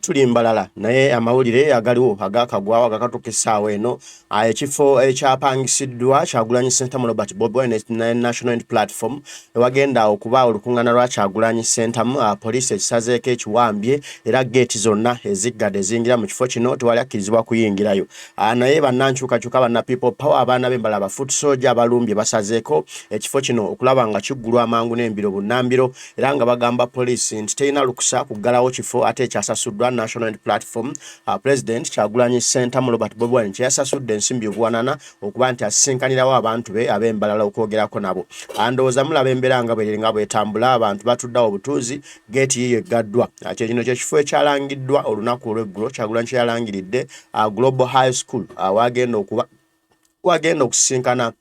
Tuli Mbarara naye amawulire agaliwo agakagwawo agakatuuka essaawa eno, ekifo ekyapangisiddwa Kyagulanyi Ssentamu Robert Bobi Wine ne National Unity Platform ewagenda okuba olukuŋŋaana lwa Kyagulanyi Ssentamu, poliisi ekisazeeko ekiwambye era geeti zonna eziggadde eziyingira mu kifo kino tewali akkirizibwa kuyingirayo. Naye bannankyukakyuka banna People Power abaana b'Embalala ba foot soldier abalumbye basazeeko ekifo kino okulaba nga kiggulwa amangu n'embiro bunnambiro era nga bagamba poliisi nti terina lukusa kuggalawo kifo ate ekyasasuddwa National Unity Platform, President Kyagulanyi Ssentamu Robert Bobi Wine kyeyasasudde ensimbi obuwanana okuba nti asisinkanirawo abantu be ab'Embalala okwogerako nabo. Ndowooza mulaba embeera nga bweri nga bwetambula, abantu batuddeawo obutuuzi, geeti yiyo eggaddwa. Kye kino kyekifo ekyalangiddwa olunaku olw'eggulo Kyagulanyi kyeyalangiridde, Global High School, wagenda okuba wagenda okusisinkana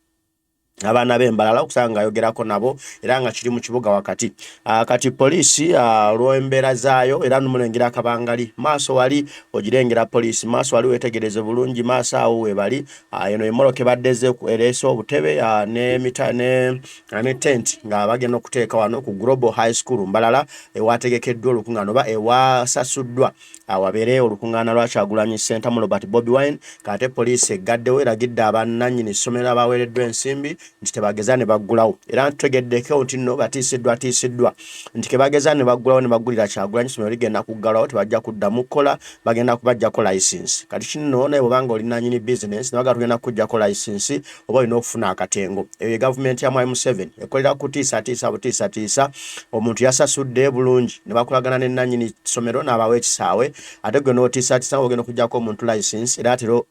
abaana b'Embalala okusanga ng'ayogerako nabo era nga kiri mu kibuga wakati. Kati poliisi, olw'embeera zaayo era numulengera akabangali maaso wali ogirengera poliisi maaso wali weetegereze bulungi maaso awo webali. Eno emmoloka ebadde ereese obutebe ne tent nga bagenda okuteeka wano ku Global High School Mbarara ewategekeddwa olukuŋŋaana oba ewasasuddwa wabeereyo olukuŋŋaana lwa Kyagulanyi Ssentamu Robert Bobi Wine. Kate poliisi eggaddewo, eragidde abannannyini ssomero abaweereddwa ensimbi nti tebageza ne baggulawo era tutegeddeko nti nno batiisiddwa tiisiddwa nti kebageza ne baggulawo ne baggulira Kyagulanyi ssomero ligenda kuggalwawo, tebajja kuddamu kukola, bagenda kubaggyako layisinsi. Kati kino naye bwobanga oli nannyini bizinensi ne bagamba tugenda kukuggyako layisinsi oba olina okufuna akatengo. Eyo ye gavumenti ya Mwami Museveni ekolera kutiisatiisa butiisatiisa. Omuntu yasasudde bulungi ne bakolagana ne nannyini ssomero n'abawa ekisaawe, ate gwe n'otiisatiisa nga ogenda okuggyako omuntu layisinsi era atera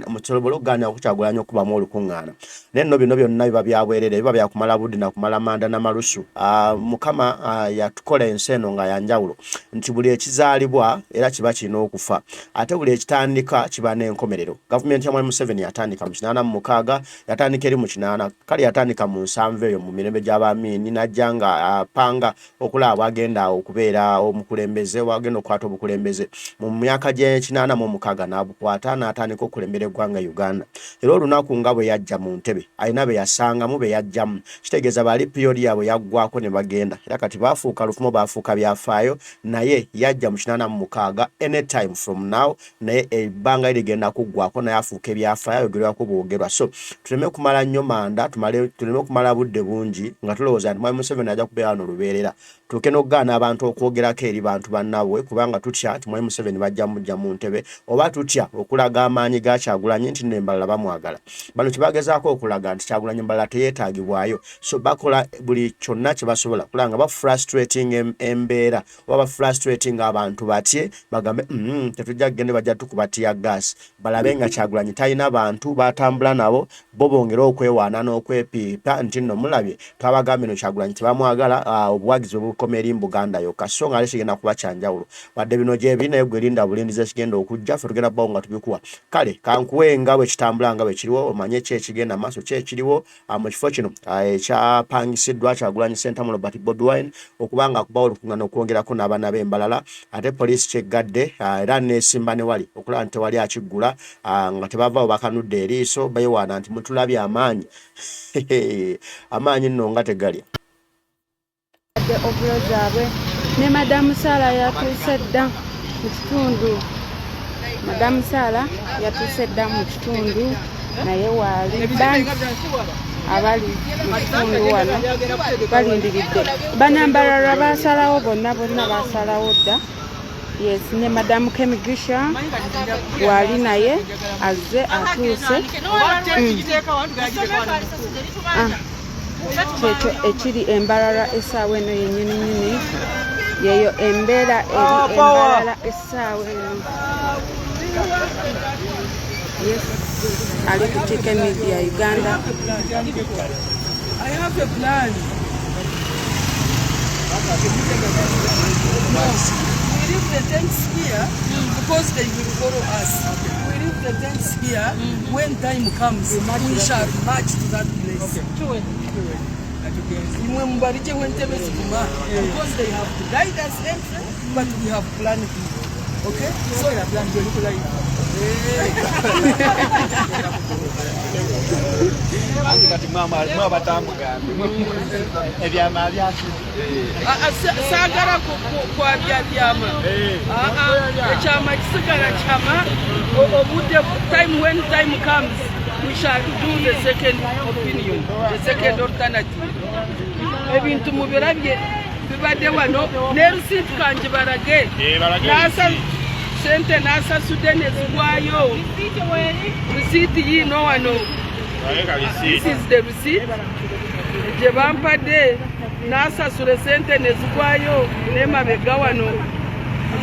musobola okugaanira okuKyagulanyi okubamu olukuŋŋaana. Naye nno bino byonna biba bya bwereere, biba byakumala budde nakumala manda namalusu. Mukama yatukola ensi eno nga yanjawulo nti buli ekizaalibwa era kiba kirina okufa, ate buli ekitandika kiba n'enkomerero. Gavumenti ya Mwami Museveni yatandika mu 86, yatandika eri mu 80, kale yatandika mu 70 eyo mu mirembe gy'Abamiini, n'ajja nga apanga okulaba bwagenda okubeera omukulembeze, wagenda okukwata obukulembeze mu myaka gy'e86 n'abukwata n'atandika okukulembera eggwanga Uganda. Era olunaku nga bwe yajja mu ntebe alina be yasangamu be yajjamu, kitegeeza baali period yaabwe yaggwako ne bagenda, era kati baafuuka lufumo, baafuuka byafaayo. Naye yajja mu 86, anytime from now naye ebbanga ligenda kuggwako naye afuuka ebyafaayo ayogerwako bwogerwa. So tuleme kumala nnyo manda, tuleme kumala budde bungi nga tulowooza nti Mwami Museveni ajja kubeera wano lubeerera, tuuke n'okugaana abantu okwogerako eri bantu bannaabwe kubanga tutya nti Mwami Museveni bajja mujja mu ntebe, oba tutya okulaga amaanyi ga Kyagulanyi nti nno Embalala bamwagala. Bano kyebagezaako okulaga nti Kyagulanyi Mbalala teyeetaagibwayo, so bakola buli kyonna kye basobola kulaba nga bafrustrating embeera oba bafrustrating abantu batye bagambe tetujja kugenda, bajja tukuba tear gas, balabe nga Kyagulanyi talina bantu batambula nabo, bo bongere okwewaana n'okwepiipa nti nno mulabye twabagambye no Kyagulanyi tebamwagala, obuwagizi bwe bukoma eri mu Buganda yokka, so nga ate kigenda kuba kyanjawulo. Wadde bino gyebiri naye gwe linda bulindiza ekigenda okujja, ffe tugenda kubawo nga tubikuwa. Kale kankuwe nga bwe kitambula nga bwe kiriwo omanye ki ekigenda maaso, ki ekiriwo mu kifo kino ekyapangisiddwa Kyagulanyi Ssentamu Robert Bobi Wine okuba nga akubawo olukuŋŋaana okwongerako n'abaana b'Embalala, ate poliisi kyeggadde era neesimba ne wali okulaba nti tewali akiggula, nga tebavaawo bakanudde eriiso beewaana nti mutulabye amaanyi amaanyi nno nga tegalya. Ovulo zaabwe ne Madamu Saala yatuuse dda mu kitundu. Madamu Saala yatuuse dda mu kitundu naye waali bangi abali mu kitundu wano balindiridde. Banambalala basalawo bonna bonna basalawo dda. Yes, ne Madamu Kemigisha waali naye azze atuuse. Kyekyo ekiri Embalala essaawa eno yennyini nyini, yeyo embeera eri Embalala essaawa eno. Yes, ali ku TK Media Uganda. I have a plan. No, we leave the tents here because they will follow us. We leave the tents here. When time comes, we shall march to that place. Imwe mubarije wentebe ziguma because they have denied us entry, but we have plan B. Okay? So plan B. Kati mwabatamugambye ebyama byaki? Saagala kwabya byama. Ekyama kisigala kyama. Obudde, time, when time comes, we shall do the second opinion, the second alternative. Ebintu mubirabye bibadde wano ne receipt kangibalage. Nasa sente nasasudde nezigwayo. Receipt yiino wano. This is the receipt gye bampadde. Nasasula sente nezigwayo nemabega wano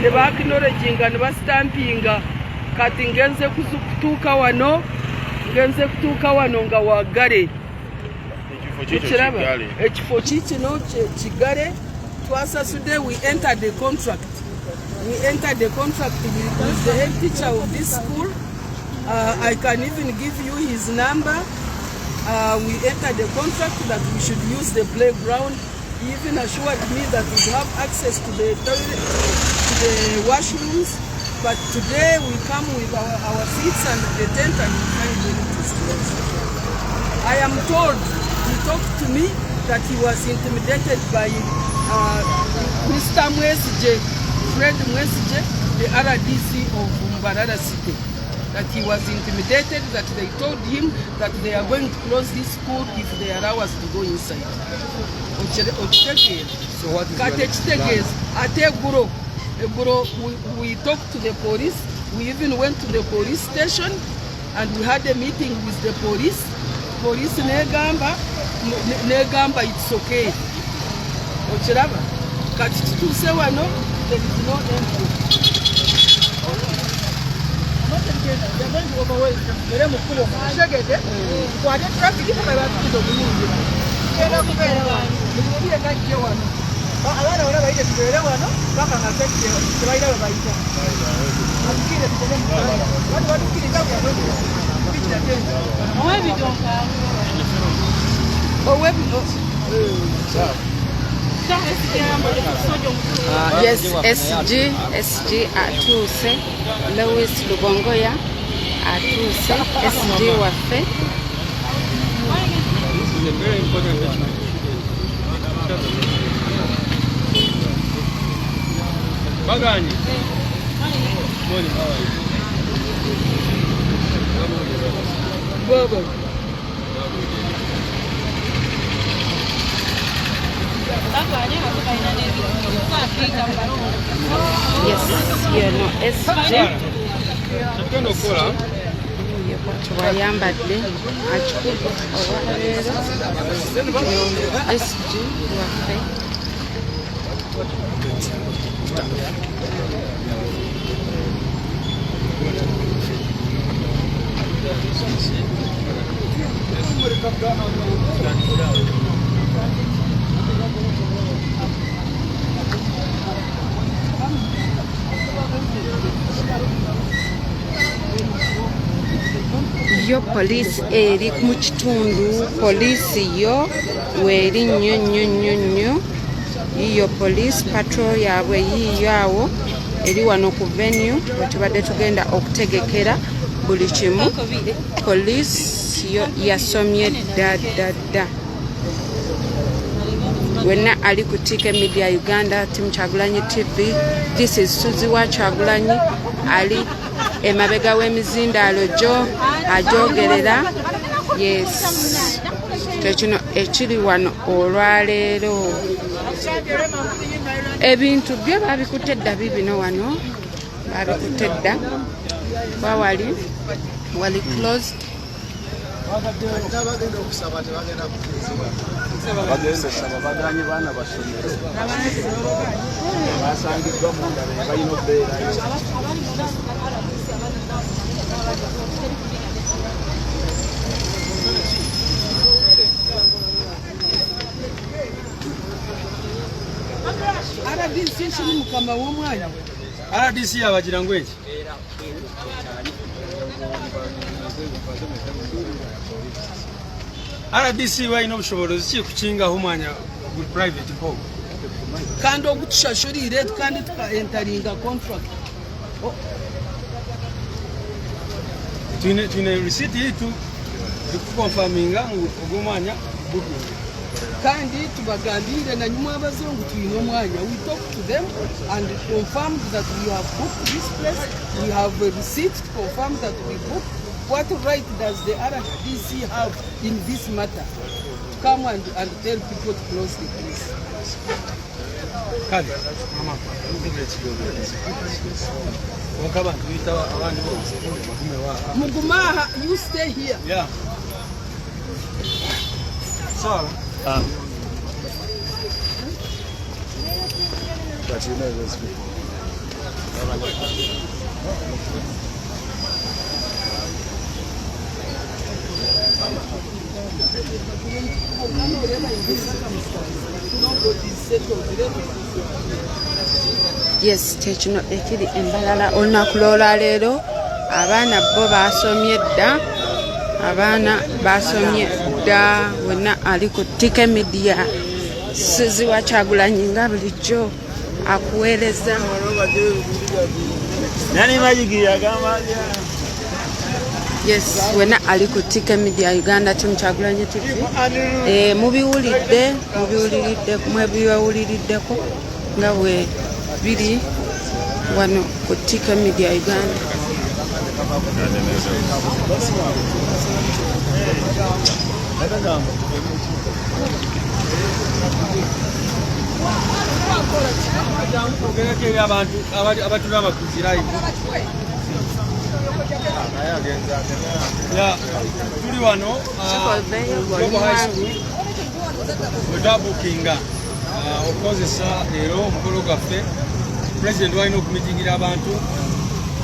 ne baacknowledginga ne basitampinga. Kati ngenze kutuuka wano, ngenze kutuuka wano nga waggale. Ekiraba ekifo kikino kigale. Twasasudde, we entered the contract, we entered the contract with the head teacher of this school. I can even give you his number. We entered the contract that we should use the playground. He even assured me that we have access to the toilet, to the washrooms. But today we come with our seats and the tent and we find that it is closed. I am told, he talked to me that he was intimidated by Mr. Mwesigye, Fred Mwesigye, the RDC of Mbarara City. That he was intimidated, that they told him that they are going to close this school if they allow us to go inside. Okitegeera? Kati ekitegeeza ate eggulo, eggulo we talked to the police. We even went to the police station and we had a meeting with the police. Police negamba it's okay. Okiraba? Kati tutuuse wano, there is no entry. Kitegedde, tukwate traffic paka batukiza okuyingira. Tugenda kubeera wano, buli mubi yenna ajje wano. Abaana bonna bayite, tubeere wano paka nga tebalina bwe bayita. Batukire tugende mu batu batukkiriza. Ow'ebidongo. Ow'ebino. Yes, SG, SG atuuse. Lewis Lubongoya atuuse, SG waffe. This is a very important document. Baganye. Morning, how are you? Baba. Yes, yono SG. Kyetugenda okukola Wayambadde akikugu olwaleero, SG waffe. Yo poliisi eri mu kitundu, poliisi yo weeri nnyo nnyo nnyo nnyo. Yiyo police patrol yaabwe yiiyo awo eri wano ku venue we tubadde tugenda okutegekera buli kimu. Poliisi yo yasomye dda dda dda. Wenna ali ku TK Media Uganda, Team Kyagulanyi TV, this is Suzi wa Kyagulanyi ali emabega w'emizindaalo gyo ajogerera. Yes, kyekino ekiri wano olwaleero. Ebintu byo babikutte dda, bibino wano babikutte dda, wawali wali closed. N'abagenda okusaba tebagenda kukirizibwa. Bagenda saba baganye baana basomero basangiddwa munda be balina okubeerayo. RDC kiri mukama w'omwanya. RDC yabagira ngu eki RDC balina obushobozi ki kukingaho omwanya guri private nk'ogwo? Kandi ogutushashurire kandi tukaenteringa contract. Twine receipt yitu erikuconfirminga ngu ogwo omwanya booking. Kandi tubagambiire na nyuma abazungu twine omwanya. We talked to them and confirmed that we have booked this place. We have a receipt to confirm that we booked. What right does the RDC have in this matter to come and tell people to close the place? Kale mama, konka abantu bita abandi bose bagume wa Mugumaha, you stay here. Yeah, sawa. But you know those people. Nobody is settled. Yes, kyekino ekiri embalala olunaku lwolwaleero. Abaana bo basomye dda, abaana basomye dda. Wenna ali ku TK Media, Suzi wa Kyagulanyi nga bulijjo akuweereza. Nani majigi agamba? Yes, wenna ali ku TK Media Uganda, Team Kyagulanyi TV. Mubiwulidde, mubiwuliridde, mwebiwuliriddeko nga bwe biri wano ku TK Media Uganda. Ogereko eri abantu abatulaba ku live. Yeah, tuli wano Global High School we twabukinga okukozesa leero omukolo gwaffe. President walina okumitingira abantu,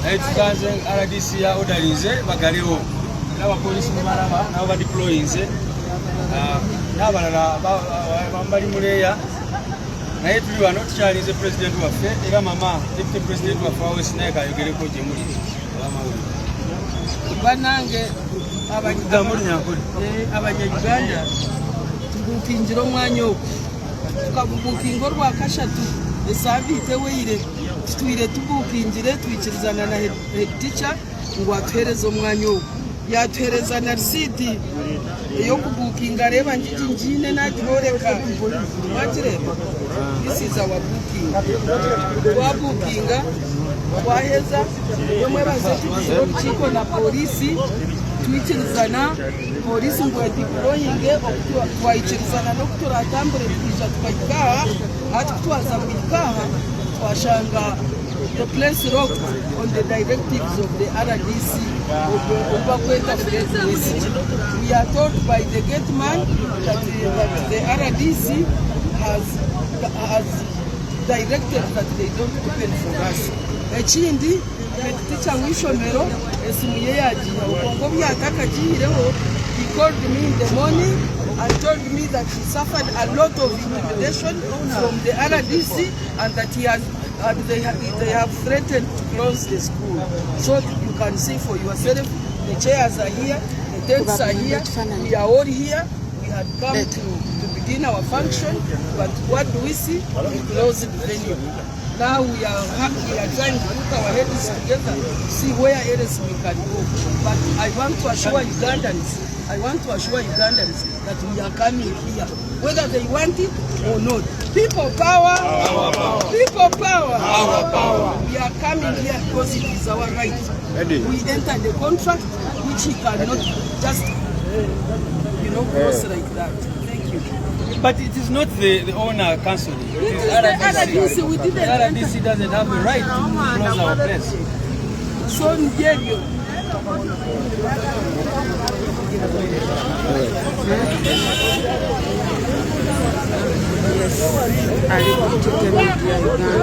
naye tusanze RDC ya orderingze bagalewo, era abapoliisi mubalaba nabo badeployinze, n'abalala bali muleeya, naye tuli wano tukyalinze president waffe. Era mama deputy president waffe wawesi naye kayogereko gye muli abamawulire. Banange, Gambo Nyankole. Abanyayuganda, tubukingira omwanya ogwo, tukabubukinga orwakashatu esaabiite eweire. Tutwire tubukingire, twikirizana na head teacher ngu atuhereze omwanya ogwo, yatuhereza na risiti ey'okubukinga. Reeba ngigi ngiine nagiboreka, mwagireba. This is our booking. Twabukinga, twaheza yomwebaze, tugizire orukiiko na polisi, twikirizana polisi ngu edeployinge. Twayikirizana n'oku turatambure twija tukahika aha. Hati kutwaza kuhika aha, twashanga the place locked on the directives of the RDC obakweta Fred Besigye. We are told by the gate man that the RDC has directed that they don't open for us. Ekindi, teacher w'ishomero esimu ye yagiye ubwongo byatakagiyireho. He called me in the morning and told me that he suffered a lot of intimidation from the RDC and that he has and they have threatened to close the school. So you can see for yourself, the chairs are here, the tents are here, we are all here. We had come to begin our function, but what do we see? A closed venue. Now we are trying to put our heads together to see where else we can go. But I want to assure Ugandans, I want to assure Ugandans that we are coming here, whether they want it or not. People power, our power. People power, our power. We are coming here because it is our right. We entered the contract, which he cannot just cross like that. Thank you. But it is not the owner cancelling. It is the RDC. We didn't The RDC doesn't have the right to close our place. So Ndiebyo. Ali ku TK Media Uganda.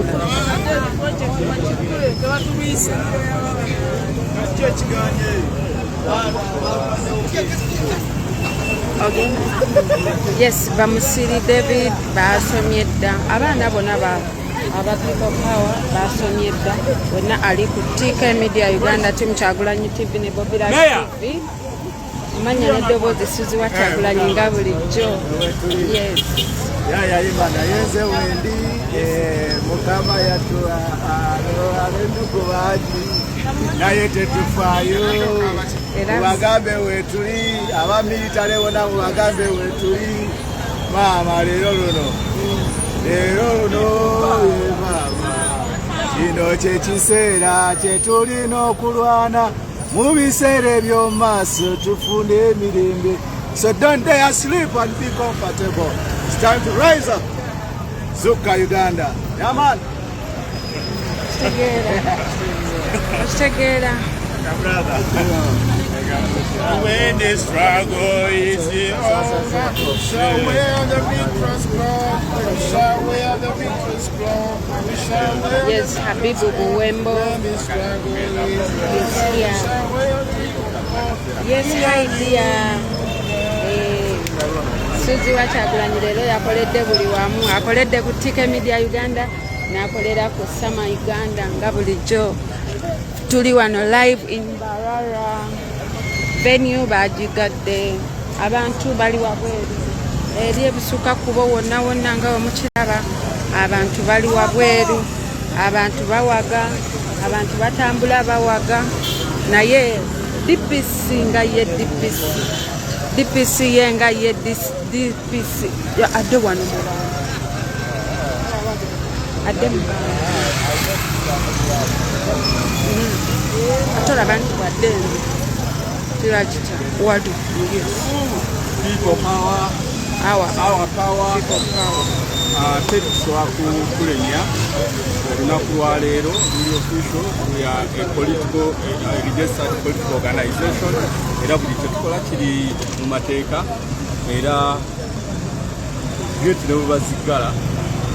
Tebatulwisa. Okay. Yes, bamusiri David basomye dda, abaana bonna ba aba People Power basomye dda. Bonna ali ku TK Media Uganda, Team Kyagulanyi TV ne Bobby Live Mayor. TV. Amanya n'eddoboozi Suzi wa Kyagulanyi nga bulijjo. Yes. Yayayimba naye nze wendi mukama yatuwa abendugu bangi naye tetufaayo. Era mubagambe wetuli, abamilitale bona mubagambe wetuli. Maama leero luno leero luno ye maama kino kye kiseera kye tulina okulwana mu biseera eby'omu maaso tufune emirembe. So don't dare sleep and be comfortable. It's time to rise up. Zuka Uganda. Yeah, man. Kitegeera, okitegeera. When the struggle is over, shall wear the victor's crown. We shall wear the victor's crown. We shall wear Yes, Habibu Buwembo when the struggle is is here. shall wear the victor's crown. Yes, hi dear. Suzi wa Kyagulanyi leero yakoledde buli wamu, akoledde ku TK Media Uganda n'akolera ku Sama Uganda. Nga bulijjo tuli wano live in Mbarara. Venue bagigadde, abantu bali wabweru eri ebisuka kubo wonna wonna. Nga wemukiraba, abantu bali wabweru, abantu bawaga, abantu batambula bawaga. Naye DPC nga ye DPC, DPC ye nga ye DPC. Adde wano mu bantu, adde mu bantu. Ate olaba nti wadde eno kirakita wali. Yes. People power. Our our power. People power. Ate tusobola kukulemya olunaku lwaleero luli official. We are a political, a registered political organization, era buli kyetukola kiri mu mateeka. Era gate ne bwe baziggala,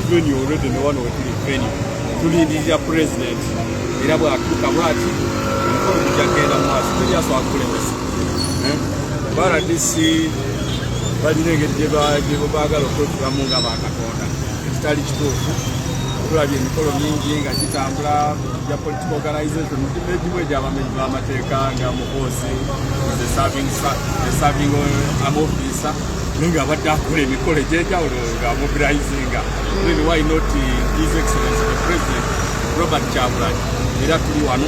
venue already ne wano wetuli venue tulindirira president, era bwatuuka bwati omukolo gujja kugenda mu maaso. Teri asobola kukulemesa. Eh? RDC balina engeri gye baagala okwefulamu nga bakatonda, ekitali kituufu. Tulabye emikolo mingi nga gitambula gya political organization egimu egy'abamenyi b'amateeka, nga Muhoozi, the serving army officer, naye nga abadde akola emikolo egy'enjawulo nga mobilizinga. Then why not His Excellency the President Robert Kyagulanyi? Era tuli wano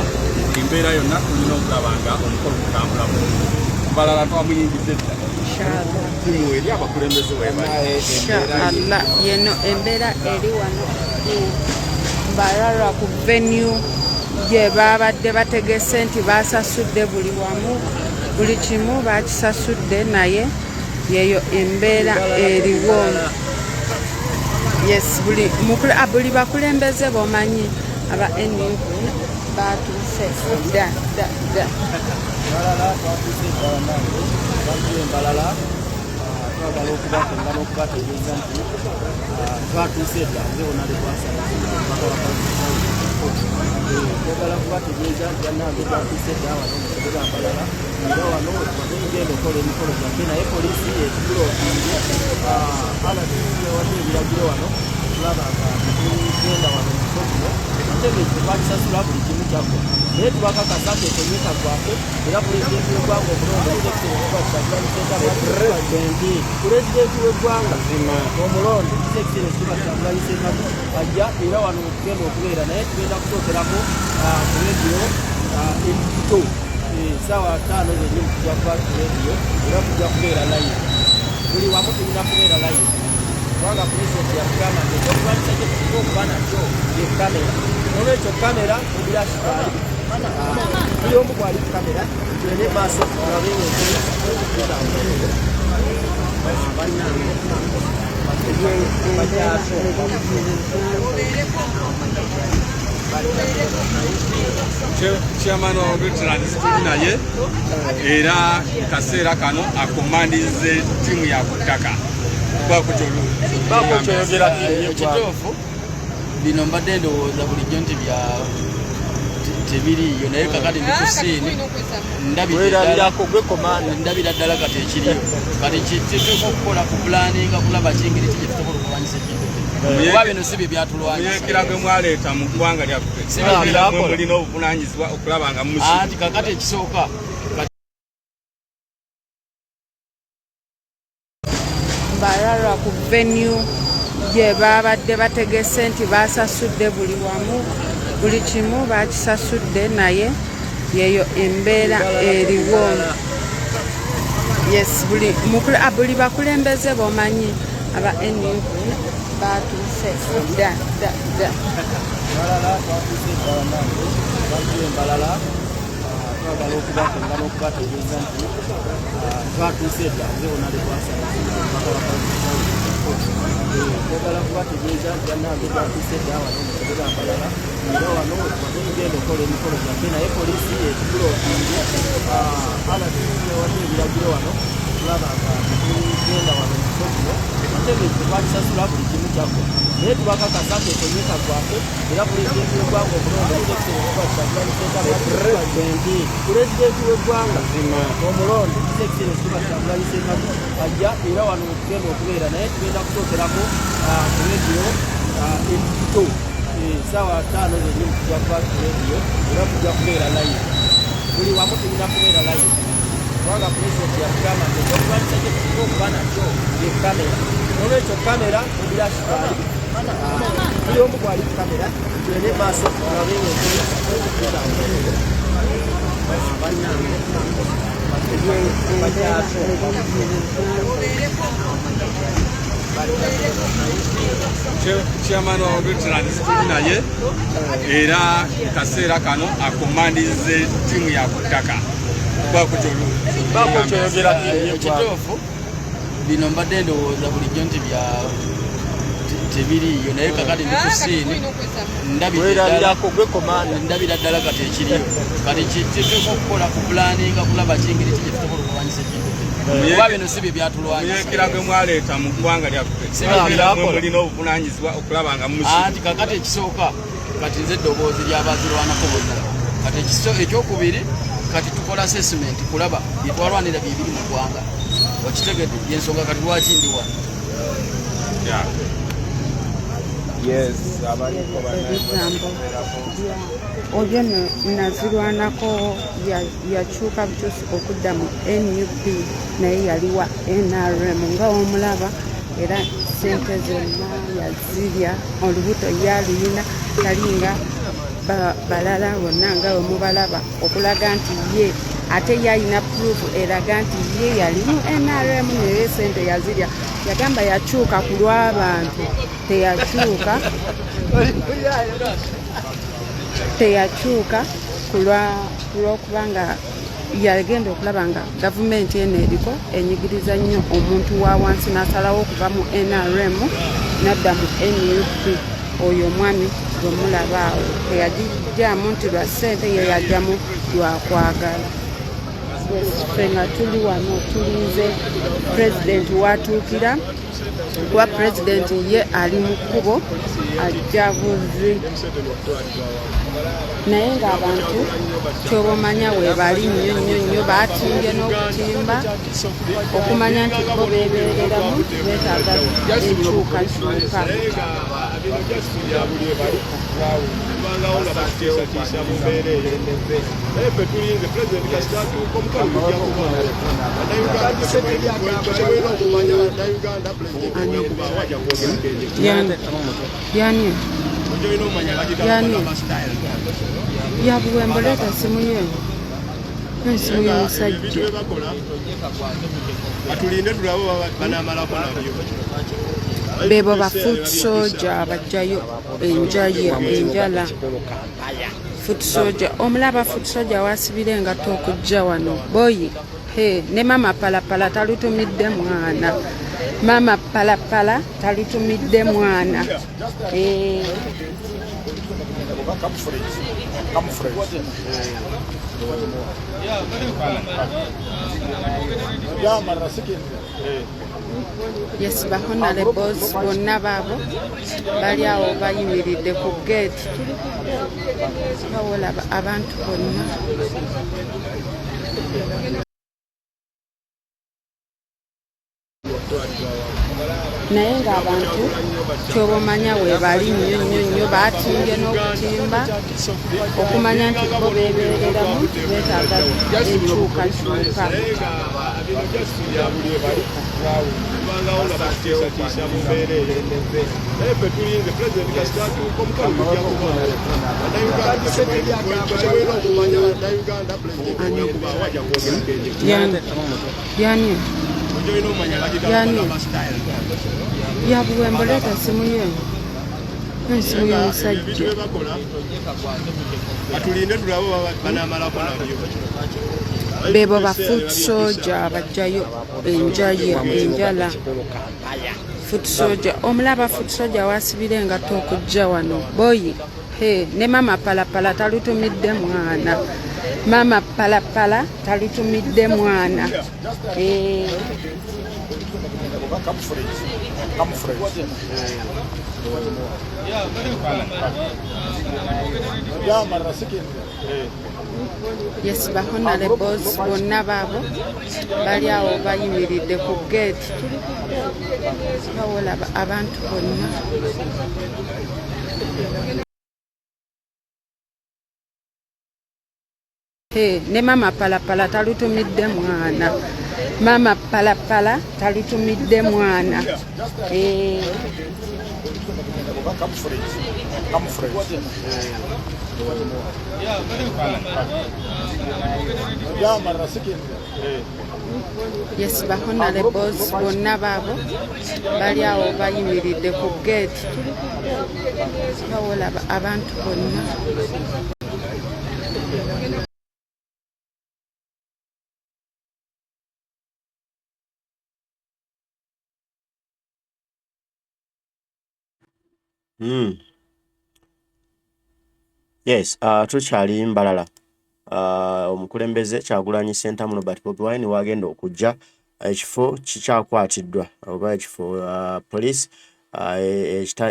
buli mbeera yonna tulina okulaba nga omukolo gutambula bulungi. Balala twamuyingidde dda. Inshallah. Timu eri abakulembeze webali. Inshallah. Yeno embeera eri wano ku Mbarara ku venue gye babadde bategese nti basasudde buli wamu, buli kimu bakisasudde, naye yeyo embeera eriwo. Yes, buli bakulembeze bomanyi aba NUP batuuse dda dda dda. Mbarara twatuuse eddala nange twajja Mbarara. Twagala okubakunga n'okubategeeza nti twatuuse dda. Nze wonali twasala. Twagala kubategeeza nti bannange twatuuse dda wano mu kibuga Mbarara, era wano tubadde tugenda okukola emikolo gyaffe, naye poliisi etublockinze. RDC yawadde ebiragiro wano okulaba nga tetugenda wano mu kifo kino, ate nga ekyo twakisasula, buli kimu kyaggwa. Naye tubakakasa nti etenyeka gwaffe, era pulezidenti w'eggwanga omulonde Ssentamu, pulezidenti w'eggwanga omulonde His Excellence Robert Kyagulanyi Ssentamu ajja, era wano tugenda okubeera. Naye tugenda kusookerako ku rediyo ekito saawa 5 zennyini. Tujja kuba ku rediyo era tujja kubeera live buli wamu. Tulina kubeera live kubanga pulezidenti yatugamba nti ekyokulwanyisa kye tulina okuba nakyo ye kamera. Nolwekyo kamera obirashikaali buli omu kwali ku kamera, tugende maaso tulabe nga bannange Chairman wa veterans tuli naye, era mu kaseera kano akomandize ttiimu ya ku ttaka. Baako kyoyogera. Ekituufu bino mbadde ndowooza bulijjo nti bya tebiriiyo, naye kakati ndi ku scene, ndabira ddala kati ekiriyo. Kati kituuka okukola ku planninga kulaba kingeri ki gye tusobola okulwanyisa ekintu kino, kuba bino si bye byatulwanyisa. Muyekera gwe mwaleeta mu ggwanga lyaffe. Si bye byakola. Mwe mulina obuvunanyizibwa okulaba nga musi Anti kakati ekisooka Mbarara ku venue gye babadde bategese nti basasudde buli wamu, buli kimu bakisasudde, naye yeyo embeera eriwo. Yes, buli bakulembeze bomanyi Aba NUP batuuse dda dda dda. Mbarara twatuuse dda bannange, abantu b'e Mbarara twagala okubakunga n'okubategeeza nti twatuuse dda. Nze wonna tetwasala twagala kubategeeza nti bannange twatuuse dda wano mu kibuga Mbarara, era wano tugenda okukola emikolo gyaffe, naye poliisi etublockinze. Wadde ebiragiro wano tulaba nga tugenda wano mu kifo kino, ate nga ekifo twakisasula, buli kimu kyaggwa, naye tubakakasa nti ekonyeka gwaffe, era pulezidenti w'eggwanga omulonde pulezidenti w'eggwanga omulonde His Excellency Robert Kyagulanyi Ssentamu ajja, era wano tugenda okubeera, naye tugenda kusookerako ku rediyo ekito saawa 5 zenyini. Tujja kuba ku rediyo era tujja kubeera live buli wamu, tulina kubeera live kubanga pulezidenti yatugamba nti ekyokulwanyisa kye tusinga okuba nakyo ye kamera. Olwekyo kamera mubirashitwali buli omu gwali ku kamera, tugende maaso tulabe nga bannange Embeera Chairman wa veterans tuli naye, era mu kaseera kano acommandinze ttiimu ya ku ttaka. Baako kyoyogera. Ekituufu bino mbadde ndowooza bulijjo nti bya tebiriiyo, naye kakati ndi ku scene, Werabirako gwe commander. Ndabira ddala kati ekiriyo. Kati kituuka okukola ku planninga kulaba kingeri ki gyetusobola okulwanyisa ekintu kino, kuba bino si bye byatulwanyisa. Omuyeekera gwe mwaleeta mu ggwanga lyaffe, Si bye byakola. mulina obuvunanyizibwa okulaba nga musi Anti kakati ekisooka, kati nze eddoboozi ly'abazirwanako bonna. Kati ekyokubiri, kati tukola assessment kulaba byetwalwanira byebiri mu ggwanga. Okitegedde? Yensonga kati lwaki ndi wano. Yes, abaliko. Ebigambo oyo no nazirwanako yakyuka bukyusi okudda mu NUP, naye yali wa NRM nga omulaba, era sente zonna yazirya, olubuto yaluyina, talinga balala bonna nga bwe mubalaba, okulaga nti ye ate ye alina proof eraga nti ye yali mu NRM, naye sente yazirya. Yagamba yakyuka ku lw'abantu, teyakyuka ku lw'okubanga yagenda okulaba nga gavumenti eno eriko enyigiriza nnyo omuntu wa wansi, n'asalawo okuva mu NRM n'adda mu NUP. Oyo omwami gwe mulaba awo teyagijjamu nti lwa ssente, ye yajjamu lwakwagala. Ffe nga tuli wano tulinze pulezidenti watuukira, kuba pulezidenti ye ali mu kkubo ajja buzi, naye ng'abantu kyoba omanya weebali nnyo nnyo nnyo, batimbye n'okutimba okumanya nti bo beebeereramu, beetaaga enkyukakyuka. Kubangawo nga bakitiisatiisa mu mbeera eyo, naye ffe tulinze pulezidenti kasita atuuka, omukolo gujja kubaawo. Bannayuganda okumanya bannayuganda, pulezidenti ajja kubaawo, ajja kwogerako enjegere. Yani Ojja olina omanya bagita Yani. Bagamba style. Ya Buwembo, leeta simu ye, esimu y'omusajja. Ebintu bye bakola, batulinde tulabe oba banaamalako nabyo. Bebo ba foot soldier abajjayo enjaya enjala. Foot soldier omulaba, foot soldier wasibira engatto okujja wano boyi. He ne mama palapala talutumidde mwana, mama palapala talutumidde mwana. Eh, Camouflage. Camouflage. Ya marasiki. Yes, ba honorables bonna baabo bali awo bayimiridde ku gate, bawolaba abantu bonna. Naye ng'abantu kyoba omanya weebali nnyo nnyo nnyo, batimbye n'okutimba okumanya nti bo beebeereramu, beetaaga enkyukakyuka. Kubangawo nga bakitiisatiisa mu mbeera eyo, naye ffe tulinze pulezidenti kasita atuuka, omukolo gujja kubaawo. Bannayuganda kyolina okumanya bannayuganda, pulezidenti ajja kubaawo, ajja kwogerako enjegere. Yani yani Yani ya Buwembo, leeta essimu ye, esimu y'omusajja. Katulinde tulabe banamalako nabyo. Bebo ba foot soldier abajjayo enjaye enjala. Foot soldier omulaba, foot soldier wasibira engatto okujja wano boyi. He, ne mama palapala talutumidde mwana, mama palapala talutumidde mwana. Eh. Yes, ba honorables bonna baabo bali awo bayimiridde ku gate. Tuli ku gate, bawolaba abantu bonna. Hey, ne mama palapala talutumidde mwana, mama palapala talutumidde mwana. Eh. Yes, ba honorables bonna baabo bali awo bayimiridde ku gate. Tuli ku gate, bawolaba abantu bonna. Yes, tukyali Mbarara. Omukulembeze Kyagulanyi Ssentamu Robert Bobi Wine wagenda okujja, ekifo kikyakwatiddwa oba ekifo police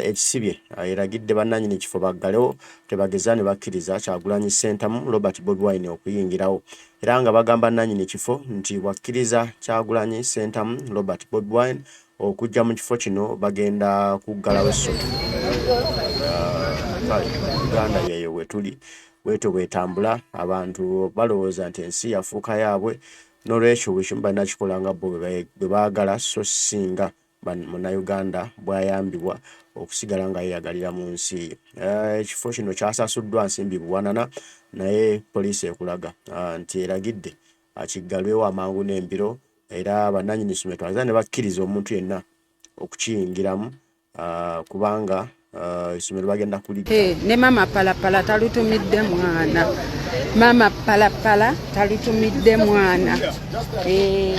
ekisibye eragidde bannannyini kifo baggalewo, tebageza ne bakkiriza Kyagulanyi Ssentamu Robert Bobi Wine okuyingirawo, era nga bagamba nannyini kifo nti wakkiriza Kyagulanyi Ssentamu Robert Bobi Wine okujja mu kifo kino, bagenda kuggalawo essomero. Kale Uganda yeeyo wetuli bwetyo bwetambula. Abantu balowooza nti ensi yafuuka yaabwe, n'olwekyo buli kimu balina kikola nga bo bwe baagala, so singa Munnayuganda bw'ayambibwa okusigala nga yeeyagalira mu nsi ye. Ekifo kino kyasasuddwa nsimbi buwanana, naye poliisi ekulaga nti eragidde kiggalwewo amangu n'embiro, era bannannyini ssomero twaza ne bakkiriza omuntu yenna okukiyingiramu, kubanga essomero bagenda kuligga. Hey, ne mama palapala talutumidde mwana, mama palapala talutumidde mwana. Eh.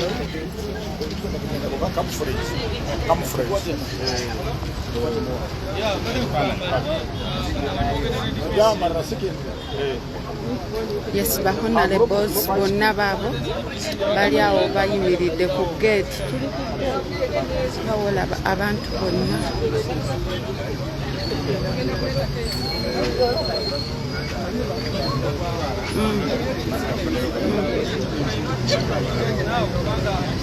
Yes, ba honorables bonna baabo bali awo bayimiridde ku gate. Tuli ku gate, bawolaba abantu bonna.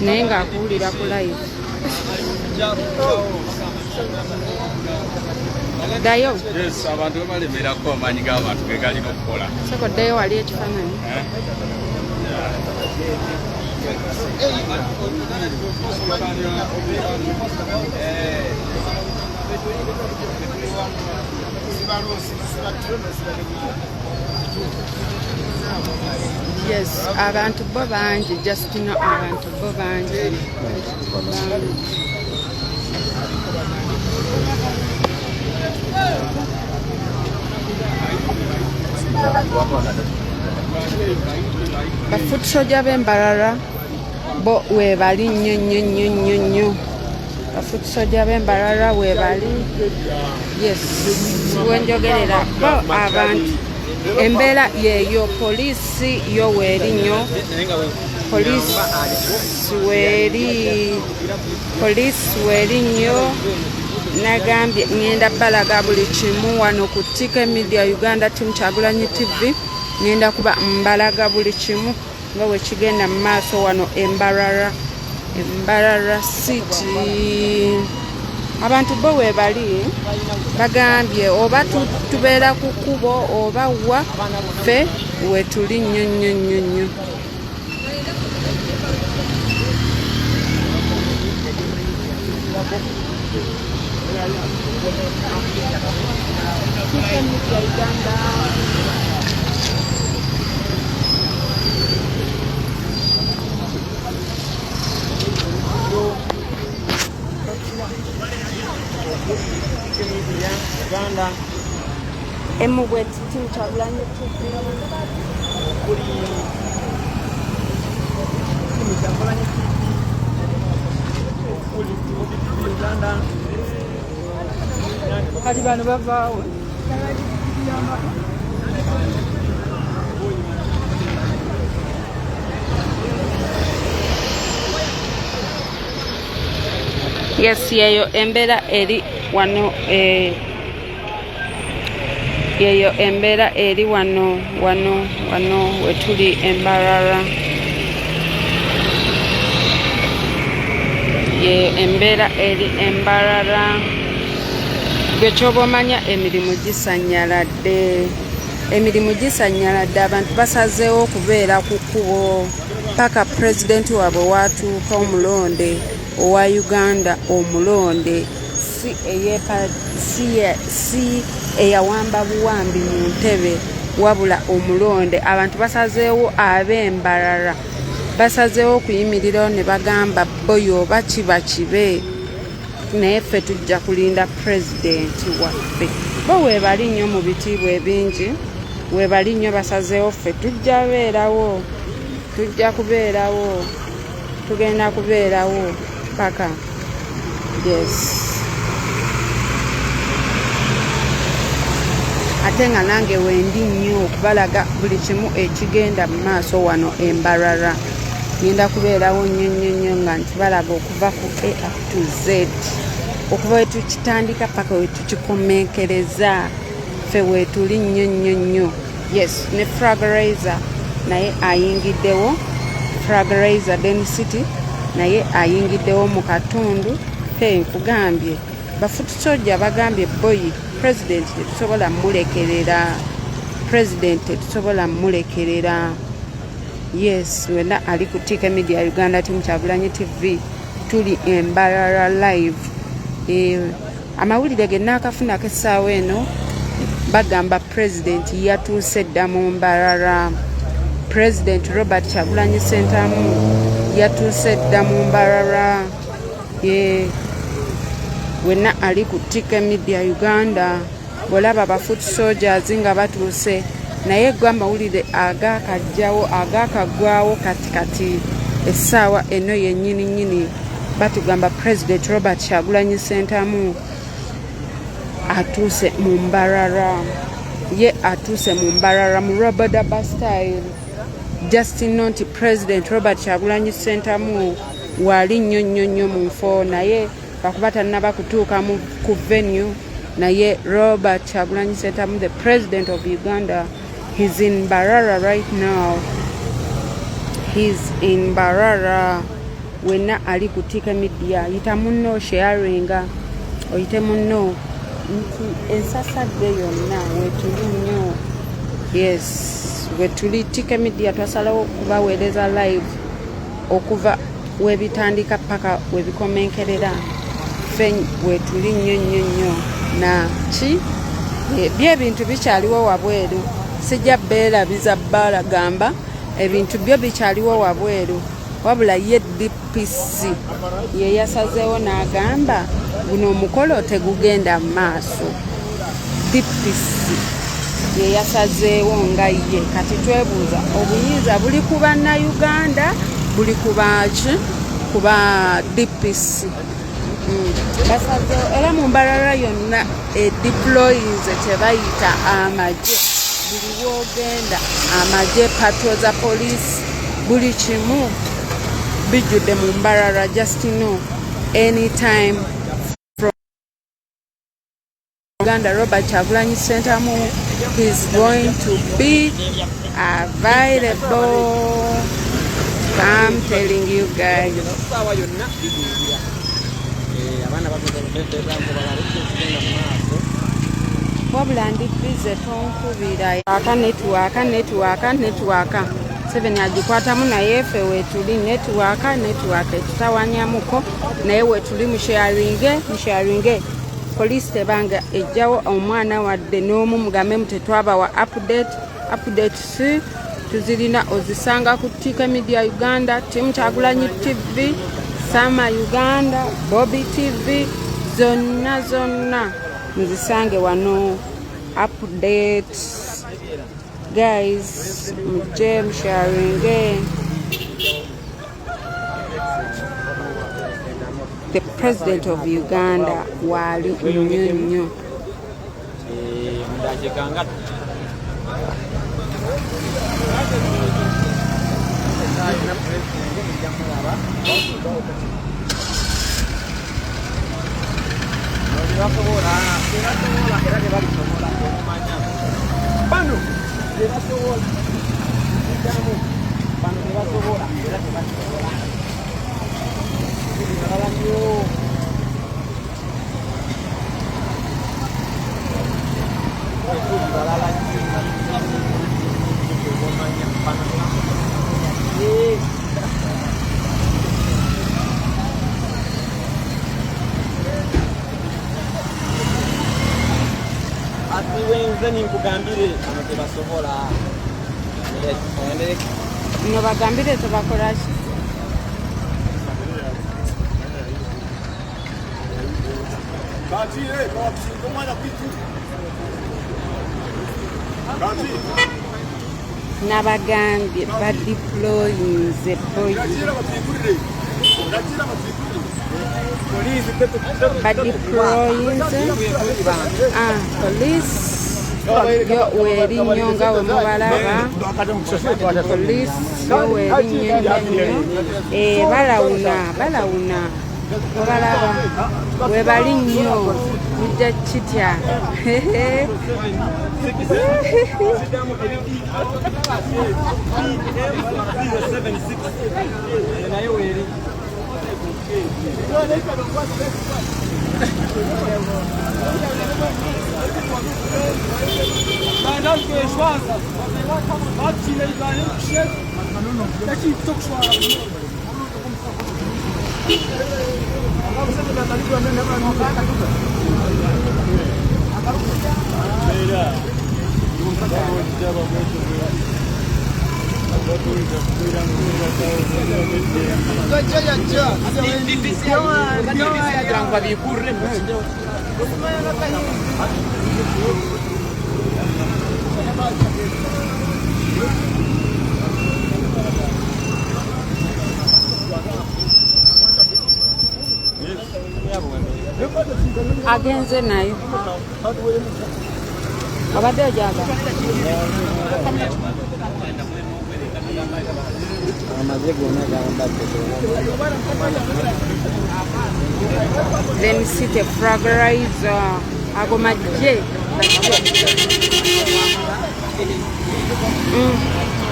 Naye ng'akuwulira ku live ddayo. Yes, abantu bebalemerako, amaanyi g'abantu ge galina okukola. Soko ddayo wali ekifaananyi. Yes, abantu bo bangi, just know abantu bo bangi, bangi. Ba foot soldier b'Embarara bo weebali nnyo nnyo nnyo nnyo nnyo. Ba foot soldier b'Embarara weebali. Yes, wenjogerera bo abantu embeera yeeyo. Poliisi yo weeri nnyo, poliisi weeri, poliisi weeri nnyo. Nagambye ŋŋenda balaga buli kimu wano ku TK Media Uganda, Team Kyagulanyi TV. Ŋŋenda kuba mbalaga buli kimu nga bwe kigenda mu maaso wano Embarara, Embarara City. Abantu bo weebali bagambye oba tubeera ku kkubo oba wa, ffe wetuli nnyo nnyo nnyo nnyo. TK Media Uganda. Emu bweti Team Kyagulanyi TV. Okuli Team Kyagulanyi TV, okuli Bobi TV Uganda. Kati bano bavaawo. Yes, yeyo embeera eri wano eh, yeyo embeera eri wano wano wano wetuli embarara yeyo embeera eri embarara gwe kyoba omanya emirimu gisanyaladde emirimu gisanyaladde abantu basazeewo okubeera ku kkubo paka pulezidenti waabwe watuuka omulonde owa uganda omulonde si eyepa si si eyawamba buwambi mu ntebe wabula omulonde abantu basazeewo ab'embarara basazeewo okuyimirirawo ne bagamba boyo oba kiba kibe naye ffe tujja kulinda pulezidenti waffe bo webali nnyo mu bitiibwa ebingi webali nnyo basazeewo ffe tujja beerawo tujja kubeerawo tugenda kubeerawo paka yes ate nga nange wendi nnyo okubalaga buli kimu ekigenda mu maaso wano embarara ngenda kubeerawo nnyo nnyo nnyo nga ntibalaga okuva ku a up to z okuva wetukitandika paka wetukikomekkereza ffe wetuli nnyo nnyo nnyo yes ne fragrizer naye ayingiddewo fragrizer den city naye ayingiddewo mu katundu he nkugambye bafutusoja bagambye boyi president tetusobola mulekerera president tetusobola mulekerera yes wena ali ku TK Media Uganda team Kyagulanyi TV tuli embarara live e, amawulire ge naakafunako essaawa eno bagamba pulezidenti yatuuse dda mu mbarara pulezidenti robert kyagulanyi sentamu yatuuse dda mu mbarara ye wenna ali ku tk media uganda Bwolaba ba foot soldiers nga batuuse naye gwe amawulire agakajjawo agakaggwawo kati kati essaawa eno yennyini nnyini batugamba President Robert Kyagulanyi Ssentamu atuuse mu Mbarara ye atuuse mu Mbarara mu Robodaba style just know nti President Robert Kyagulanyi Ssentamu waali nnyo nnyo nnyo mu nfo naye lwakuba tannaba kutuuka ku venue naye Robert Kyagulanyi Ssentamu the president of Uganda he's in Mbarara right now he's in Mbarara wenna ali ku TK Media yita munno sharinga oyite munno nti ensasadde yonna wetuli nnyo yes wetuli TK Media twasalawo okubaweereza live okuva webitandika paka webikomenkerera ffe wetuli nnyo nnyo nnyo na ki eh, byo ebintu bikyaliwo wabweru sijja beerabiza bbaala gamba ebintu byo bikyaliwo wabweru wabula ye dpc ye yasazeewo n'agamba guno omukolo tegugenda mu maaso DPC ye yasazeewo nga ye kati twebuuza obuyinza buli ku bannayuganda buli ku baaki ku ba DPC mm. basazeewo era mu mbalala yonna ediployinze kyebayita amagye buli wogenda amagye patro za poliisi buli kimu bijjudde mu mbalala just know anytime Uganda Robert Kyagulanyi Ssentamu is going to be available. I'm telling you guys. Wabula ndi busy tonkubira aka network network network 7 agikwatamu naye ffe wetuli network network etutawanyamuko naye wetuli musharinge musharinge Police tebanga ejjawo omwana wadde n'omu mugambe mu tetwabawa update update si tuzirina ozisanga ku TK Media Uganda, Team Kyagulanyi TV, Sama Uganda, Bobby TV, zonna zonna muzisange wano. Updates guys, mujje musharinge. The president of Uganda waali nnyo nnyo. Bino bagambire tebakola ki? Nabagambye badeployinze boyi, badeployinze police yo weeri nnyo nga we mubalaba. Police yo weeri nnyo nnyo nnyo, balawuna balawuna, mubalaba webali nnyo, mujja kitya. Agenze nayo abadde ojaga then city fragorizer ago majje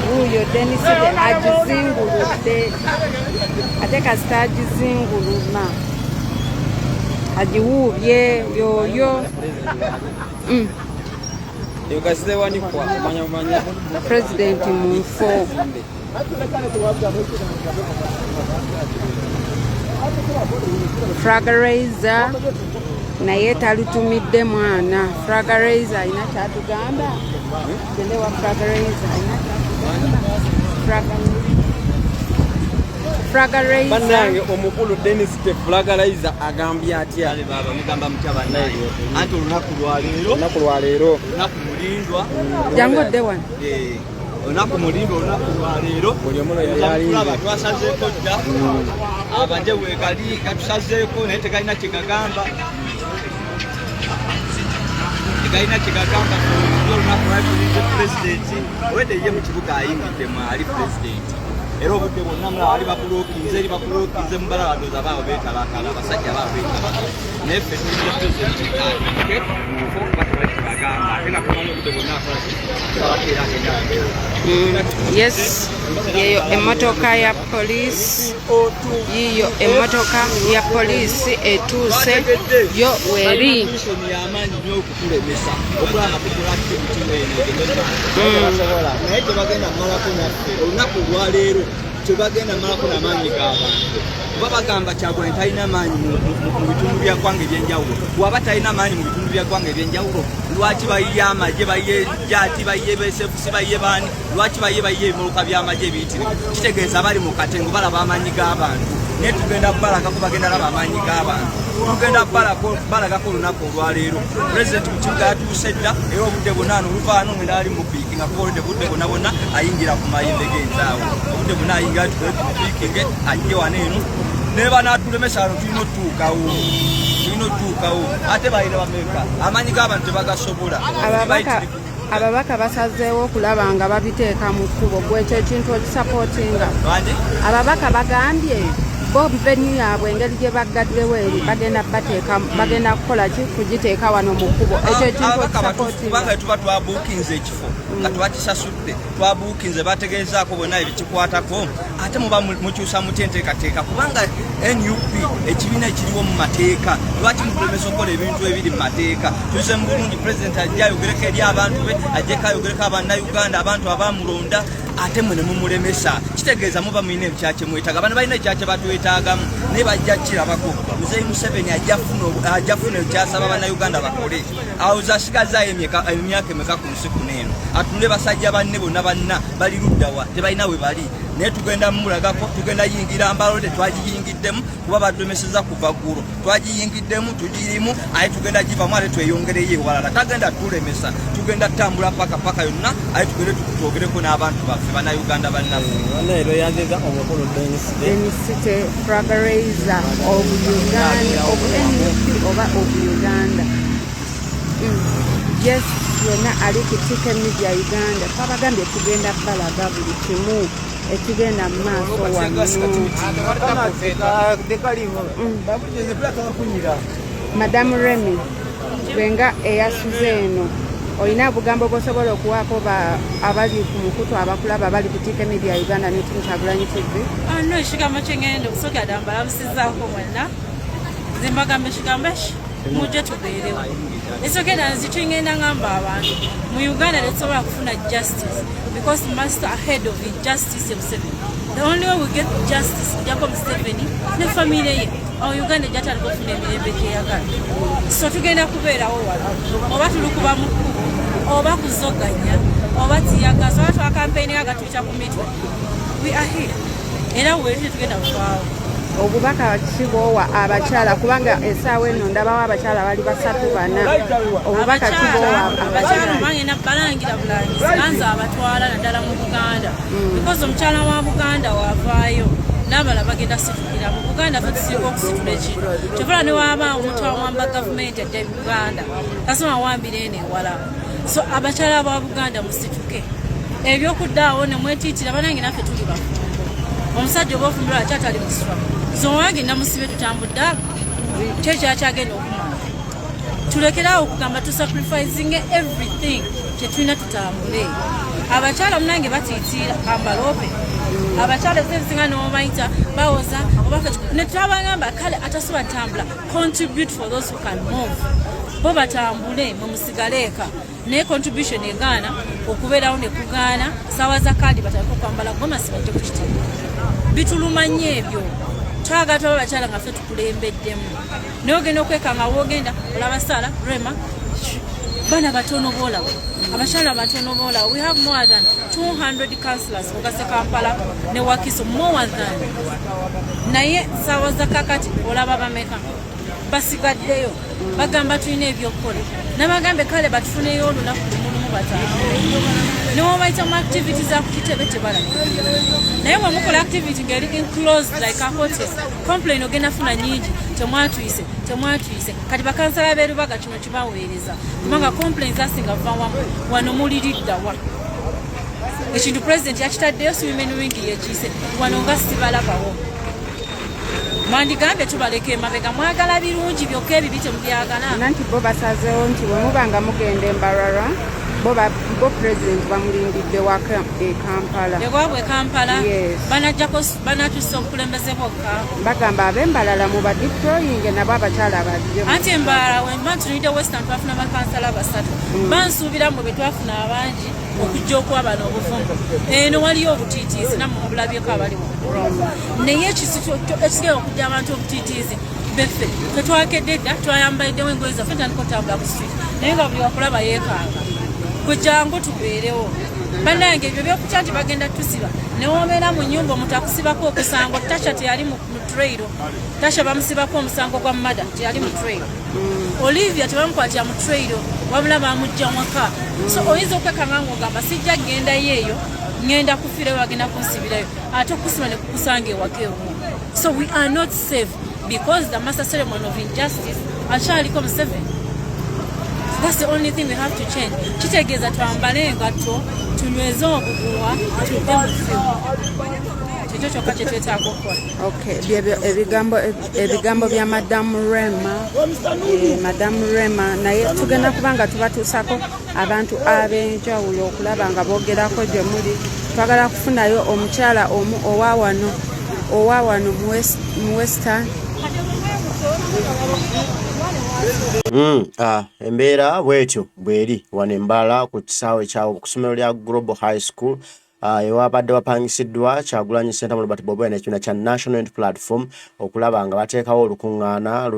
wuuyo Denis agizinguludde, ate kasita agizinguluma agiwuubye yoyo. President munfo Fragorizer naye talutumidde mwana. Fragorizer alina kyatugamba, gende wa Fragorizer alina kyatugamba. Fragorizer bannange omukulu Denis te Fragorizer agambye atya? Baba mugamba mutya bannange, anti olunaku lwaleero, olunaku lwaleero, olunaku mulindwa, jangu odde wano, olunaku mulindwa, olunaku lwaleero buli omu yali alinda. Twasazeeko dda abajje wegali gatusazeeko, naye tegalina kyegagamba, tegalina kyegagamba. Olunaku lwaleero pulezidenti owedde ye mu kibuga ayingidde mwali pulezidenti, era obudde bwonna mulaba ali bakulookinze, eri bakulookinze mubalabadooza baabo beekalakala, abasajja baabo beekalakala, naye ffe tulinze pulezidenti atandike mufo batebali kyebagamba, ate nga tumanyi obudde bwonna akola ki, era agenda. Yes, yeyo emmotoka ya poliisi, yiyo emmotoka ya poliisi etuuse yo weri. Y'amaanyi nnyo okutulemesa okulaba nga tukola activity eno egende naye tebagenda malako naffe olunaku olwaleero, tebagenda malako n'amaanyi g'abantu. Kuba bagamba Kyagulanyi talina maanyi mu bitundu bya ggwanga ebyenjawulo. Bw'aba talina maanyi mu bitundu bya ggwanga ebyenjawulo, lwaki bayiye amagye, bayiye jaati, bayiye besefusi, bayiye baani, lwaki bayiye ebimuluka by'amagye ebiyitirivu? Kitegeeza bali mu katengo, balaba amaanyi g'abantu, naye tugenda kubalagako, bagenda laba amaanyi g'abantu. Tugenda balagako olunaku olwaleero. Pulezidenti mu kibuga yatuuse dda, era obudde bwonna ano oluvaano ngenda ali mupiikinga, kuba oludde budde bwonna bwonna ayingira ku mayembe g'entaawo, obudde bwonna ayingira tukole tumupiikinge ajje wano eno. Ne banaatulemesa wano tulina otutuukawo, tulina otutuukawo. Ate balina bameka amaanyi g'abantu tebagasobola. Ababaka basazeewo okulaba nga babiteeka mu kkubo. Gwe ekyo ekintu okisapootinga? Ababaka bagambye bo venue yaabwe engeri gye baggaddewo eri bagenda bateeka, bagenda kukola ki kugiteeka wano mu kkubo. Ekyo ekintu okisapootinga? Kubanga tuba twabuukinze ekifo nga twakisasudde, twabuukinze, bategeezaako bonna ebikikwatako, ate muba mukyusa mutya enteekateeka? Kubanga NUP ekibiina ekiriwo mu mateeka, lwaki mutulemesa okukola ebintu ebiri mu mateeka? Tuze mu bulungi, pulezidenti ajja ayogereko eri abantu be, ajjeko ayogereko abannayuganda, abantu abamulonda, ate mwe ne mumulemesa. Kitegeeza muba mulina ekyakye mwetaaga. Bano balina ekyakye batwetaagamu, naye bajja kirabako. Muzeeyi Museveni ajja funa ekyasaba bannayuganda bakole. Awo zasigazaayo emyaka emeka ku nsi kuno eno? Atunule basajja banne bonna banna bali luddawa? Tebalina we bali, naye tugenda mumulagako. Tugenda yingira mbalo, tetwagiyingiddemu kuba batulemeseza kuva ggulo. Twagiyingiddemu, tugirimu, aye tugenda givamu, ate tweyongereyo ewalala. Tagenda tulemesa, tugenda tutambula paka paka yonna, aye tugende twogereko n'abantu baffe bannayuganda bannaffe. Leero omukulu Denis flag raiser of Uganda, of NUP oba of Uganda. Yes, yonna ali ku TK Media Uganda. Twabagambye tugenda balaga buli kimu ekigenda mu maaso wano. Madamu Remy, gwe nga eyasuze eno, olina obugambo bw'osobola okuwaako abali ku mukutu abakulaba abali ku TK Media Uganda ne Team Kyagulanyi TV? Ano ekigambo kyengenda okusooka ddala mbalamusizaako mwenna. Nze mbagamba ekigambo eki mujje tubeerewo. Esookera nze kyengenda ngamba abantu mu Uganda, tetusobola kufuna justice because master ahead of injustice ye Museveni. The only way we get justice kujjako Museveni ne famire ye, awo Uganda ejjatandika okufuna emirembe gyeyagala. So tugenda kubeerawo wano, oba tulukuba mu kkubo, oba kuzoganya, oba tiyagaza, oba twakampeyini agatuyita ku mitwe, we are here era weeri tetugenda kuvaawo. Obubaka ki bwowa abakyala? Kubanga essaawa eno ndabawo abakyala bali basatu, bana. Obubaka ki bwowa abakyala? Obangenda balangira bulangizi banze abatwala naddala mu Buganda, because omukyala wa Buganda wavaayo n'abala bagenda situkira mu Buganda. Fe tusinga okusitula ekintu kyovula ne waba omuntu awamba gavumenti ajja e Buganda, kasoma awambira eno ewala. So abakyala ba Buganda musituke, ebyokuddaawo nemwetiitira. Banange, naffe tuli bafumbo. Omusajja oba ofumbirwa akyatali muswa zowange namusibe tutambudde kyekyakyagenda okumala. Tulekerawo okugamba tusacrificing everything kyetulina tutambule. Abakyala munange batiitiira kambaloope. Abakyala ebiseera ebisinga nobayita bawoza oba netwabagamba kale atasobola tambula, contribute for those who can move. Bo batambule, mwe musigale eka, naye contribution egaana okubeerawo nekugaana. Saawa za kaadi batandika okwambala gomasi bajje ku kitebe. Bituluma nnyo ebyo. Twagala twaba abakyala nga ffe tukulembeddemu, naye ogenda okwekanga woogenda olaba Sara Rema, baana batono boolaba, abakyala batono boolaba. We have more than 200 councillors ogase Kampala ne Wakiso, more than, naye saawa za kakati olaba bameka basigaddeyo? Bagamba tulina ebyokukola. Nabagambe kale batufuneyo olunaku lumulumu batambule, newobayita mu activity za kukitebe tebalabika. Naye bwemukola activity ngeri enclosed like a hotel, complain ogenda funa nyingi: temwatuyise, temwatuyise. Kati bakansala b'erubaga kino kibaweereza, kubanga complain zasinga va wamu. Wano muliriddawa? Ekintu president yakitaddeyo, si women wing yekiise wano nga sibalabawo. Mwandigambye tubaleka emabega. Mwagala birungi byokka, ebibi temubyagala. Nanti bo basazeewo nti bwe muba nga mugenda embalala, bo president bamulindidde waka e Kampala. Ewaabwe e Kampala? Yes. Banajjako banatusa obukulembeze bwokka. Bagamba ab'embalala mubadeploying nabo abakyala bajje. Anti embalala wemba ntunulidde Western, twafuna bakansala basatu. Bansuubira mwe betwafuna abangi okujja okuwa bano obuvumu. Eno waliyo obutiitiizi, nammwe mubulabyeko abali mu ground, naye ekisigala okujja abantu obutiitiizi beffe tetwakedde dda. Twayambaliddewo engoye zaffe, ntandika otambula ku street, naye nga buli wakulaba yeekanga. Gwe jangu tubeerewo. Bannange, ebyo byokutya nti bagenda tusiba, newobeera mu nyumba omuntu akusibako omusango. Tasha teyali mu trail. Tasha bamusibako omusango gwa murder, teyali mu trail. Olivia tebamukwatira mu trail, wabula bamujja waka. So oyinza okwekanga ngaogamba, sijja kgendayo eyo, ŋŋenda kufiirayo, bagenda kunsibirayo, ate okusiba ne kukusanga ewaka ewuwo. So we are not safe because the master ceremony of injustice akyaliko, Museveni. That's the only thing we have to change. Kitegeeza twambale engatto, tunyweze obuguwa, tudde mu field. Kyekyo kyokka kyetwetaaga okukola. Okay, byebyo ebigambo bya Madamu Rema, Madamu Rema. Naye tugenda kuba nga tubatuusako abantu ab'enjawulo okulaba nga boogerako gye muli. Twagala kufunayo omukyala omu owa wano mu Western. Embeera bwetyo bweri wano embala ku kisaawe kya ku ssomero lya Global High School, ewabadde wapangisiddwa Kyagulanyi Ssentamu Robert Bobi Wine n'ekibiina kya National Unity Platform okulaba nga bateekawo olukuŋŋaana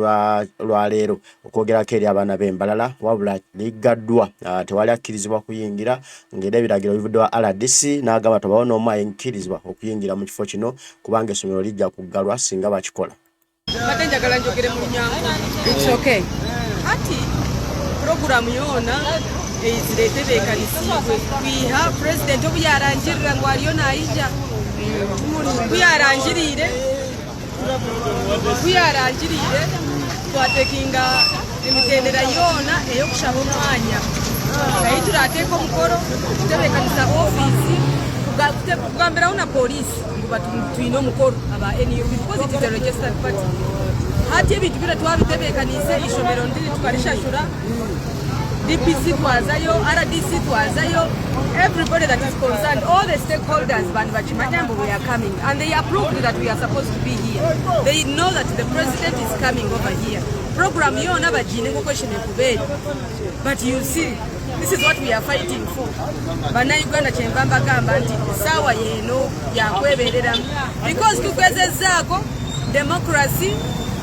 lwa leero okwogerako eri abaana b'embalala, wabula liggaddwa. Tewali akkirizibwa kuyingira, ng'era ebiragiro bivudde wa RDC n'agamba tobawo n'omu ayinkirizibwa okuyingira mu kifo kino, kubanga essomero lijja kuggalwa singa bakikola. Mbadde njagala njogere mu Lunyankole. It's okay. Ati puroguramu yoona eizire etebeekanisiibwe kwiha purezidenti obu yarangirira ngu ariyo naija. Ku yarangiriire twatekinga emitendera yoona ey'okushaba omwanya, naye turateeka omukoro kutebeekanisa ofiisi, kugambiraho na polisi ngu twine omukoro aba NUP, because it is a registered party. Hati ebintu bira twabitebeekaniise, ishomero ndiri tukarishashura, DPC twazayo, RDC twazayo, everybody that is concerned, all the stakeholders, bantu bakimanya mbu we are coming, and they approved that we are supposed to be here. They know that the president is coming over here. Program yona bagiine nk'oku eshine kubeera. But you see, this is what we are fighting for. Bannayuganda, kyenva mbagamba nti essaawa yeeno yakwebereramu, because tugezezzaako democracy,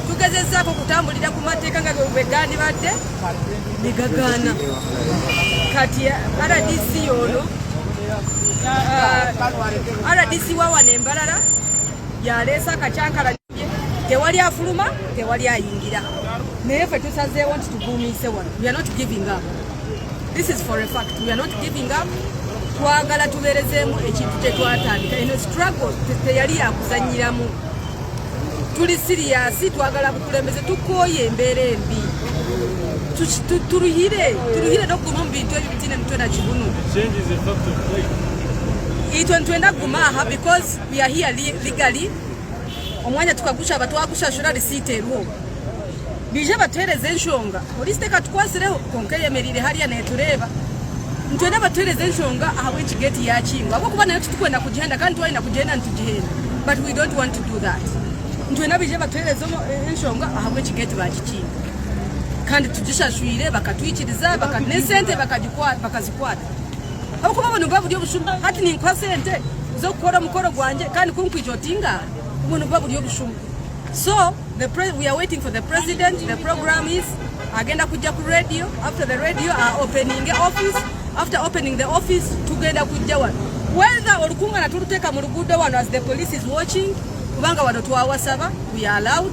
tugezezzaako okutambulira ku mateeka nga bwe gandibadde, ne gagaana. Kati RDC yono, RDC wawana embalala yaleese akacyankala, tewali afuluma, tewali ayingira, naye ffe tusazeewo nti tugumiise wano. We are not giving up. This is for a fact, we are not giving up. Twagala tubeerezeemu ekintu kyetwatandika. Eno struggle teyali yakuzanyiramu. Tuli serious, twagala bukulembeze, tukooye embeera embi. Turuhire, turuhire n'okuguma mu bintu ebyo bitine mutwe na kibunu. Itwe nitwenda kuguma aha because we are here legally. Omwanya tukagushaba, twagushashura, risiiti eriho. Bije batuhereze enshonga. Polisi tekatukwasireho, konka eyemerire hariya netureeba. Nitwenda batuhereze enshonga ahabw'eki gate yakingwa, ahabwokuba nayo titukwenda kugihenda, kandi twayenda kugihenda nitugihenda, but we don't want to do that. Nitwenda bije batuhereze enshonga ahabw'eki gate bagikinga, kandi tugishashwire, bakatwikiriza, n'esente bakazikwata, ahabwokuba buno buba buri obushuma. Hati ninkuha sente z'okukora omukoro gwangye, kandi kunkwija otinga, buno buba buri obushuma. So we are waiting for the president. The program is agenda kujja ku radio. After the radio, opening the office. After opening the office, tugenda kujja wano, whether olukungana tuluteeka mu luguudo wano as the police is watching, kubanga wano twawasaba, we are allowed.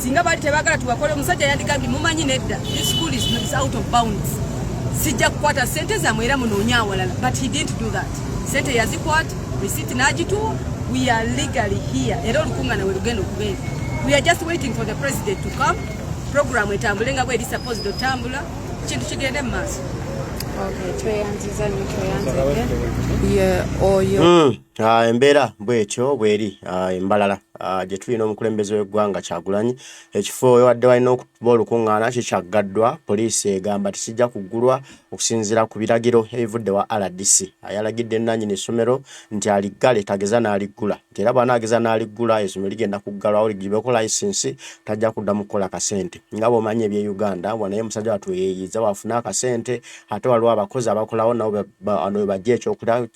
Singa baali tebagala tubakole, omusajja yandigambye, mumanyi nedda, this school is out of bounds, sijja kukwata sente zammwe, era munoonye awalala. But he didn't do that. Sente yazikwata, receipt n'agituwa. We are legally here, era olukungana we lugenda okubeera. We are just waiting for the president to come, program etambule nga bweri supposed otambula, kintu kigende mu maaso. Okay, tweyanziza nnyo, tweyanzige. Ye oyo. Embeera bwetyo bweri, embalala, gye tulina omukulembeze w'eggwanga Kyagulanyi. Ekifo ewadde walina okuba olukuŋŋaana kikyaggaddwa. Poliisi egamba tekijja kuggulwa okusinziira ku biragiro ebivudde wa RDC. Yalagidde nannyini ssomero nti aliggale, tageza n'aliggula, nti era bw'anaageza n'aliggula, essomero ligenda kuggalwawo, ligibweko layisinsi, tajja kuddamu kukola kasente. Nga bw'omanyi eby'e Uganda, wanaye omusajja wattu yeeyiiza bw'afuna akasente, ate waliwo abakozi abakolawo nabo wano we bajja ekyokulya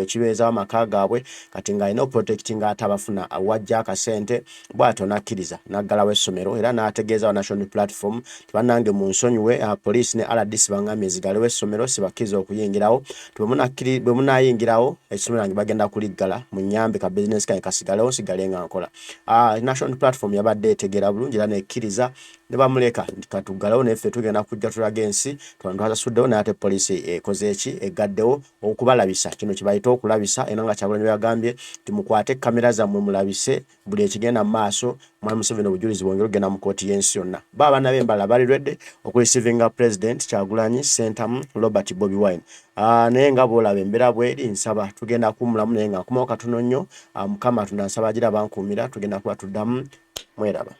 ekibeezawo amaka gaabwe. Kati ng'alina okuprotectinga ate abafuna wajja akasente bw'atyo n'akkiriza n'aggalawo essomero era n'ategeeza wa National Platform nti bannange munsonyiwe poliisi ne RDC bangambye nzigalewo essomero sibakkiriza okuyingirawo nti bwe munaayingirawo essomero lange bagenda kuliggala munnyambe ka bizinensi kange kasigalewo nsigale nga nkola. National Platform yabadde etegeera bulungi era n'ekkiriza ne bamuleka nti katuggalewo naye ffe tugenda kujja tulaga ensi twano twasasuddewo naye ate poliisi ekoze ki eggaddewo okubalabisa kino kye bayita okulabisa era nga Kyagulanyi bwe yagambye nti mukwate kamera zammwe mulabise buli ekigenda mu maaso Mwami Museveni obujulizi bwongere okugenda mu kkooti y'ensi yonna. Bo abaana b'e Mbarara bali ready okureceivinga President Kyagulanyi Ssentamu Robert Bobi Wine. Naye nga bw'olaba embeera bw'eri nsaba tugenda kuwummulamu naye nga nkomawo katono nnyo. Mukama Katonda nsaba agira abankuumira tugenda kuba tuddamu mweraba.